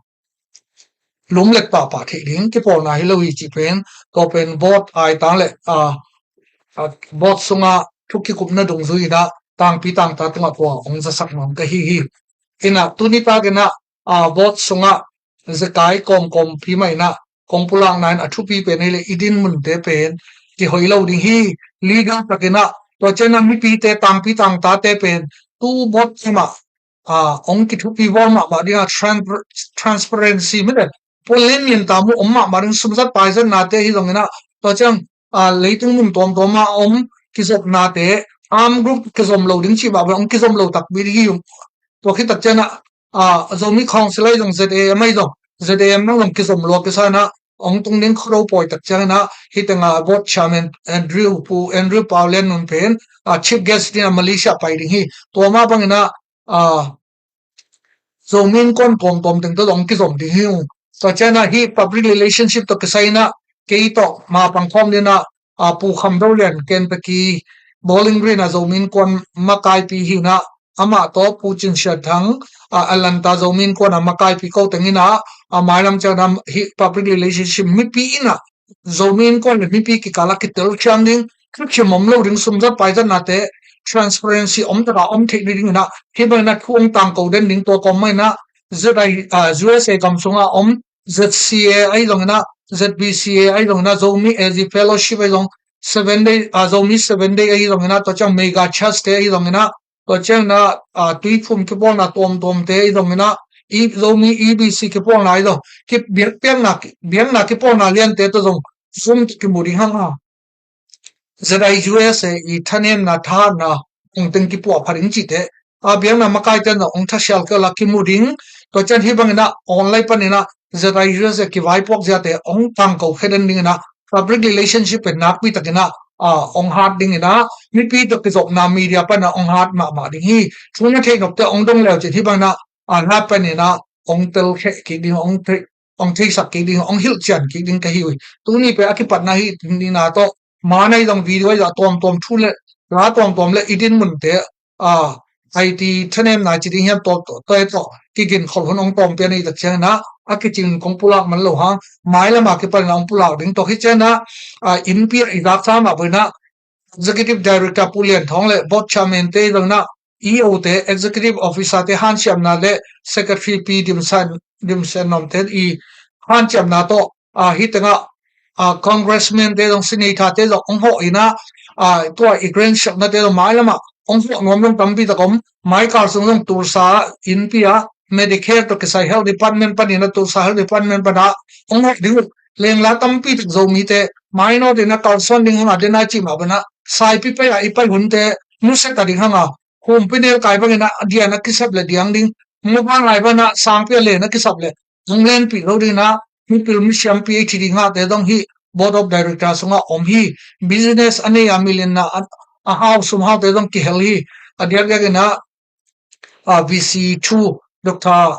lumlet pahpah theih ding kipawlna hi lo hi cih pen, tua pen vote aitang leh, a, a, vote sungah thu kikupna dungzui inah tangpi tangta tungah tua hong zasak nuam ka hi hi. Inah tuni tak inah, a, vote sungah zekai kawmkawmpi mah inah kong pulakna in a thupi pen hi leh i din munte pen kihoih lo ding hi. Legal tak inah tua cianah mipite, tangpi tangtate pen tu vote mah, a, hong kithupi vawl mahmah ding a, tran-, transparency mite, puan lian lian ta mu om mahmah ding, sumzat paizatnate hi zong inah tua ciang, a, leitung mun tuamtuam ah om kizopnate, arm group kizom lo ding cih mah bang hong kizom lo takpi ding hi. Tua khit tak cianah, a, Zomi Council ahi zong, Z A M ahi zong, Z A M nang zong kizom lua kisa inah hong tung ding khuado pawi tak ciang inah, hih tengah board chairman Andrew, Pu Andrew Pau Lian Nun pen, a, chief guest ding a Malaysia pai ding hi. Tua mah bang inah, a, Zomi innkuan tuamtuam teng tawh zong kizom ding hi ung. Tua cianah hih public relationship tawh kisai inah kei tawh ma pangkhawm ding inah, a, Pu Kham Do Lian, Kentucky Bowling Green a Zomi innkuan makaipi hi inah, amah tawh Pu Cin Sian Thang, a, Atlanta Zomi innkuan a makaipi ko teng inah, a, mailam ciang inah hih public relationship mipi inah Zomi innkuan le mipi kikal ah kitel khiam ding, thukhim om lo ding, sumzat paizatnate, transparency om taka om theih ni ding inah, hih bang inah thu hong tangko den ding. Tua kawm mah inah Z I, a, U S A gam sungah om Z C A ahi zong inah, Z B C A ahi zong inah, Zomi A Z Fellowship ahi zong, Seven Day, a, Zomi Seven Day ahi zong inah, tua ciang Mega Church te ahi zong inah, tua ciang inah, a, tuiphum kipawlna tuamtuamte ahi zong inah, i, Zomi E B C kipawlna ahi zong, ki, biak, biakna, biakna kipawlna liante tawh zong Zoom tawh kimu ding hang a, Z I U S A i thanemna, thahatna hong teng kipuah pha ding cihte, a, biakna makaite in zong hong thasial kei uh la kimu ding. Tua ciang hih bang inah online pan inah Z I U S A kivaipuak ziate hong tangko khe den ding inah, public relationship pen nakpi tak inah, a, hong hat ding inah, mipi tawh kizopna media pan inah hong hat mahmah ding hi. Thu na theih nopte hong dong leu cin hih bang inah, a, na pan inah hong tel kheh kik ding, hong thei, hong theisak kik ding, hong hilh cian kik ding ka hi uh hi. Tuni pen a kipatna hi ding inah, tua ma na ahi zong, video ahi zong, a tuamtuam thu le la tuamtuam le i din munte, a, I T thanemna ci ding hiam, tua, tua, tua, tua kigin khol hun hong tawm pian ahi tak ciang inah, a kicing kong pulak man lo hang, mailam a kipan inah hong pulak ding. Tua khit ciang inah, a, innpi ah i zaksa mah bang inah Executive Director Pu Lian Thawng le board chairman te ahi zong inah, E O te, Executive Officer te hanciamna le Secretary Pi Dim San, Dim San Nuam te i hanciamna tawh, a, hih tengah, a, congressman te zong, senator te zong hong hawh inah, a, tua i grandchildren-te zong mailamah hong hawh nuam zong tampi tak om. Mai kal sung zong Tulsa innpi ah Medicare tawh kisai health department panin ah, Tulsa health department pan ah hong hawh ding uh. Lengla tampi tak Zomite mainawt in ah kalsuan ding hang a, den a i cih mah bang ah saipi pai ah i pai hunte nusia ta ding hang a, humpi nelkai bangin ah dian a kisap leh diang ding, mobile lai bang ah sangpi a len a kisap leh hong lenpih lo dingin ah mipil misiam, P H D ngahte zong hih board of director sungah om hi. Business a nei a, milinna a, a hau, sum haute zong kihel hi. A diakdiakin ah, a, V C two Doctor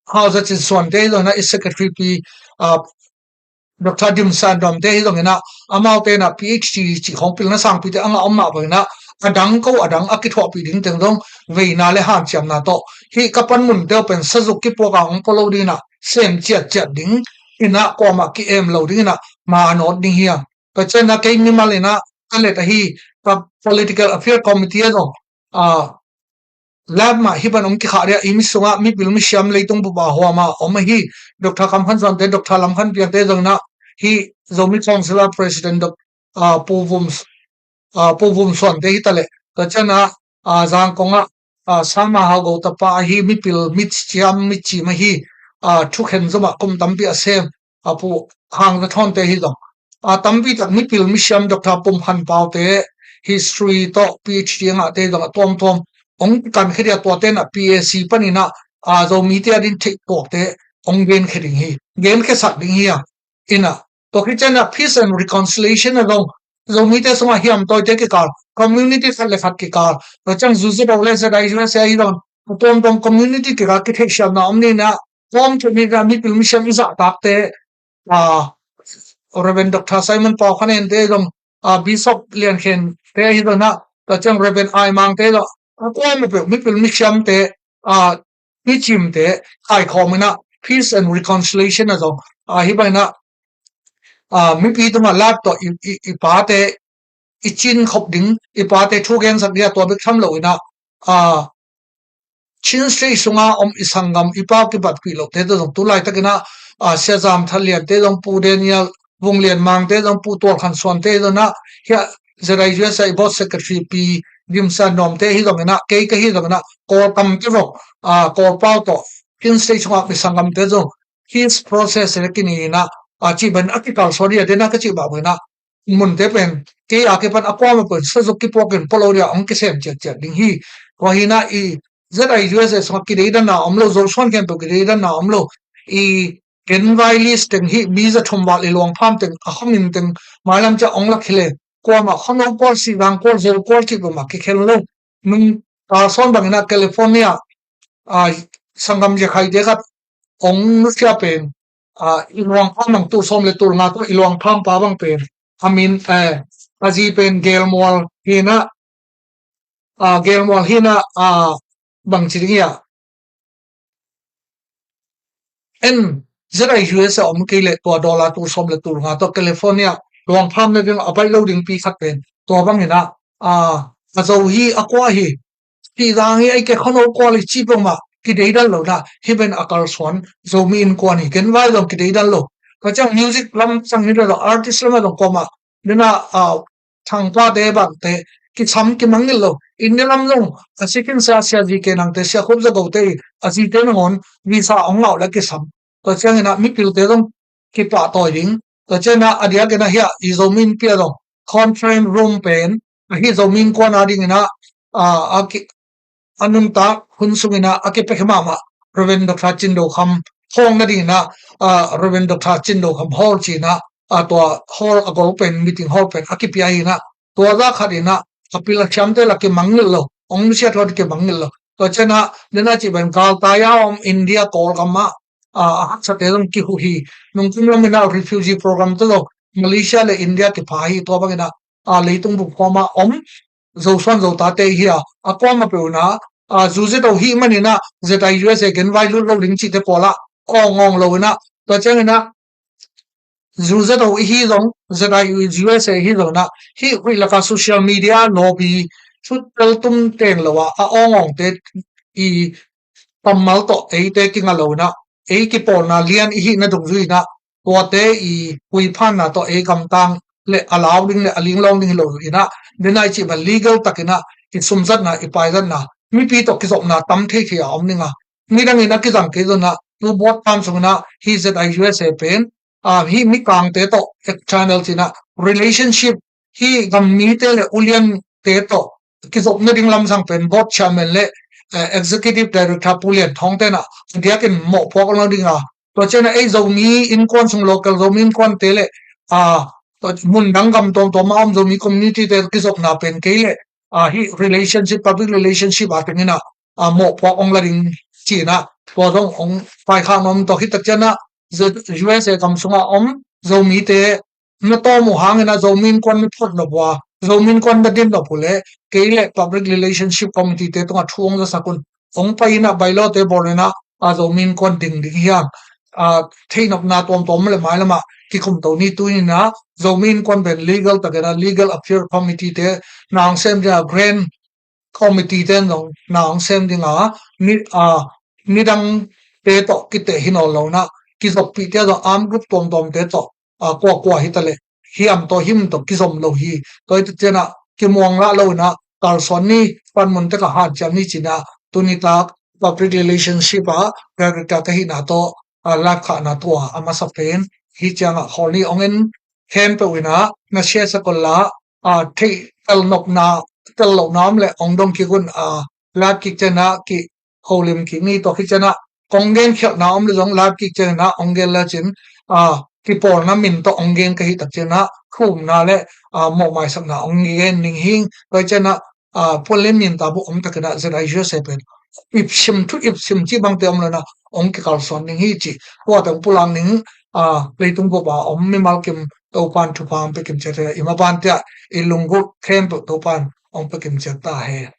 Hau Za Cin Suante zong in ah, i secretary pi, a, Doctor Dim San Nuam te hi zongin ah, amaute in ah P H D cih khawng pilna sangpite a ngah om mah bangin ah, a dang ko a dang a kithuahpih ding teng zong veina le hanciamna tawh, hih ka panmun te uh pen sazuk kipuak a hong pua lo dingin ah, sem ciatciat ding in ah, kuamah ki-em lo dingin ah, ma a nawt ding hi a. Ka cian ah kei mimal in ah ka let ahi, ka political affair committee ah zong, a, lab mah hih bang hong kikhah ding a, i mi sungah mipil misiam leitung bup a huam a om ahi Doctor Kam Khan Suante, Doctor Lam Khan Piangte zong in ah, hih Zomi Council ah President Doc-, a, Pu Vum, a, Pu Vum Suante hi ta leh, ka cian ah, a, Zangkong ah, a, Sama Hau Go tapa ahi mipil misiam micim ahi, a, thukhen zom ah kum tampi a sem, a, Pu Hang Za Thawnte hi zong, a, tampi tak mipil misiam Doctor Pum Khan Paute, history tawh PhD a ngahte zong a tuamtuam hong kikankhia ding a, tuate na PAC panin ah, a, Zomite a din theih tuakte hong genkhia ding hi, genkhia sak ding hi a. Ina, tua khit ciangin ah peace and reconciliation a zong, Zomite sungah hiam tawite kikal, community khat le khat kikal, tua ciang ZUZETO le ZIUSA hi zong, a tuamtuam community kikal kitheihsiamna om ni in ah, tuam khat ni in ah mipil misiam i zahtakte, a, Reverend Doctor Simon Pau Khan Ente zong, a, Bishop Lian Khen te hi zong ah, tua ciang Reverend Ai Mang te zong, a, kuamah peuh mipil misiamte, a, micimte kaikhawm in ah peace and reconciliation a zong, a, hih bangin ah, a, mipi tungah live tawh i, i, i pate i cinkhop ding, i pate thu gensak ding a tua bek tham lo in ah, a, Chin State sunga om i sanggam i pau kibatpih lohte tawh zong tu laitakin ah, a, Sia Zam Tha Liante zong, Pu Daniel Vung Lian Mangte zong, Pu Tual Khan Suante zong ah, hiah ZIUSA i board secretary Pi Dim San Nuam te hi zongin ah, kei ka hi zongin ah, Kawlkam te zong, a, Kawlpau tawh Chin State sunga om i sanggamte zong peace process le kini in ah, a, cih bangin a kikalsuan hi a, den a ka cih bangin ah, munte pen kei a kipan a kuamah pen sazuk kipuakin polo dia hong kisem ciatciat ding hi. Tua hi in ah i ZIUSA sungah kideidanna om lo, Zosuan khempeuh kideidanna om lo. I genvai list teng hi, mi za thum val i luangpham teng, a khuamin teng mailam ciah hong lak hi le, kuamah khuano kual, Sihzang kual, Zo kual cih bangmah kikhen lo. Nung kalsuan bangin ah California, a, sanggam zia khaite khat hong nusia pen, a, i luangpham bang tul sawm le tul nga tawh i luangpham pa bang pen, a min, eh, a zi pen Gelmual hi in ah, a, Gelmual hi in ah, a, bangci ding hi a, en, ZIUSA om kei leh tua dollar tul sawm le tul nga tawh California luangpham nading a baih lo ding pi khat pen tua bangin ah, a, a Zo hi, a kua hi, Sihzang hi, a i ke khuano kual hi cih bangmah kideidan lo in ah, hih bangin a kalsuan Zomi Innkuan hi. Genvai zong kideidan lo. Tua ciang music lam sang hi lo, artist lam a zong kuamah, den a, a, thangpate bangte kisam kimangngilh lo. India lam zong a sikin sia, Sia Zi Ke Nangte, Sia Khup Za Gote i a zite nangawn visa hong ngah uh leh kisam. Tua ciangin ah mipilte zong kipahtawi ding. Tua ciangin ah a diakin ah hiah i Zomi Innpi ah zong conference room pen, a, hih Zomi Innkuan a dingin ah, a, a ki, a nuntak hun sungin ah a kipiakhia mahmah Reverend Doctor Cin Do Kham thawng nadingin ah, a, Reverend Doctor Cin Do Kham Hall ci-in ah, a, tua hall a gol pen, meeting hall pen a kipia hi in ah, tua zah khat in ah a pil a thiamte lah kimangngilh lo, hong nusiat lo, kimangngilh lo. Tua ciangin ah, den a cih bangin galtai a om India, Kawlgam ah, a, a haksate zong kihuh hi. Nungkum lamin ah refugee program te zong Malaysia le India kipha hi. Tua bangin ah, a, leitung bup khawng ah om Zosuan Zotate hi a, a kuamah peuh in ah, a, ZUZETO hih manin ah ZIUSA genvai lut lo ding cihte pawl ah awng awng lo in ah, tua ciangin ah ZUZETO i hi zong, ZIUSA i hi zong in ah, hih huih lak a social media lobby thutel tum teng lo a, a awng awngte i kammal tawh eite kinga lo in ah, ei kipawlna lian i hihna dungzui in ah, tuate i huiphanna tawh ei gamtang le a lau ding le a linglawng ding hi lo in ah, den a i cih bang legal takin ah i sumzatna, i paizatna, mipi tawh kizopna tam theithei a om ding a, midangin a kizang kei zong in ah, tu board term sungin ah hih ZIUSA pen, a, hih mikangte tawh external ci-in ah relationship, hih gam mite le uliante tawh kizop nading lamsang pen board chairman le, eh, executive director Pu Lian Thawng te in ah a diakin mawhpuak lo ding a, tua ciangin ah ei Zomi Innkuan sung, local Zomi Innkuante le, a, tua mun dang gam tuamtuam a om Zomi community te kizopna pen kei le, a, hih relationship, public relationship a tengin ah, a, mawhpuak hong la ding ci-in ah, tua zong hong paikhak nuam. Tua khit tak ciangin ah ZIUSA gam sungah om Zomite na tawm uh hangin ah Zomi Innkuan na phot nop uh a, Zomi Innkuan na din nop uh leh, kei le public relationship committee te tungah thu hong zasak un. Hong pai in ah bylaw te bawl in ah, a, Zomi Innkuan ding ding hi hang. A, theihnopna tuamtuam le mailam ah kikumto ni. Tu-in ah Zomi Innkuan pen legal takin ah legal affair committee te, na hong sem ding a grant committee te zong na hong sem ding a, ni, a, nidangte tawh kiteh hi nawn lo in ah, kizoppihte zong armed group tuamtuamte tawh, a, kuakua hi ta leh hiam tawh him tawh kizom lo hi. Tua hi tak ciangin ah kimuang lah lo in ah kalsuan ni, panmun tek ah hanciam ni ci-in ah, tuni tak public relationship ah director ka hihna tawh, a, live khahna thu a masa pen hih ciangah khawl ni. Hong en khempeuh in ah na share sak un la, a, theih telnopna, telnopna om le ong dong kik un, a, live kik ciangin a ki holim kik ni. Tua khit ciangin a ong gen khialhna om le zong live kik ciangin a ong gen le cin, a, kipawlna min tawh ong gen ka hih tak ciangin a thumna le, a, mawhmaisakna ong gen ning hing. Tua ciangin a, a, puan le min ta bu om takin a Z I U S A pen ipsim thu ipsim ci bangte om lona ong kikalsuan ning hi ci. Tua teng pulak ning, a, leitung bup a om mimal kim Topan thupha ong pia kim ciat hi. I maban tia i lunggulh khempeuh Topan ong pia kim ciat ta hi.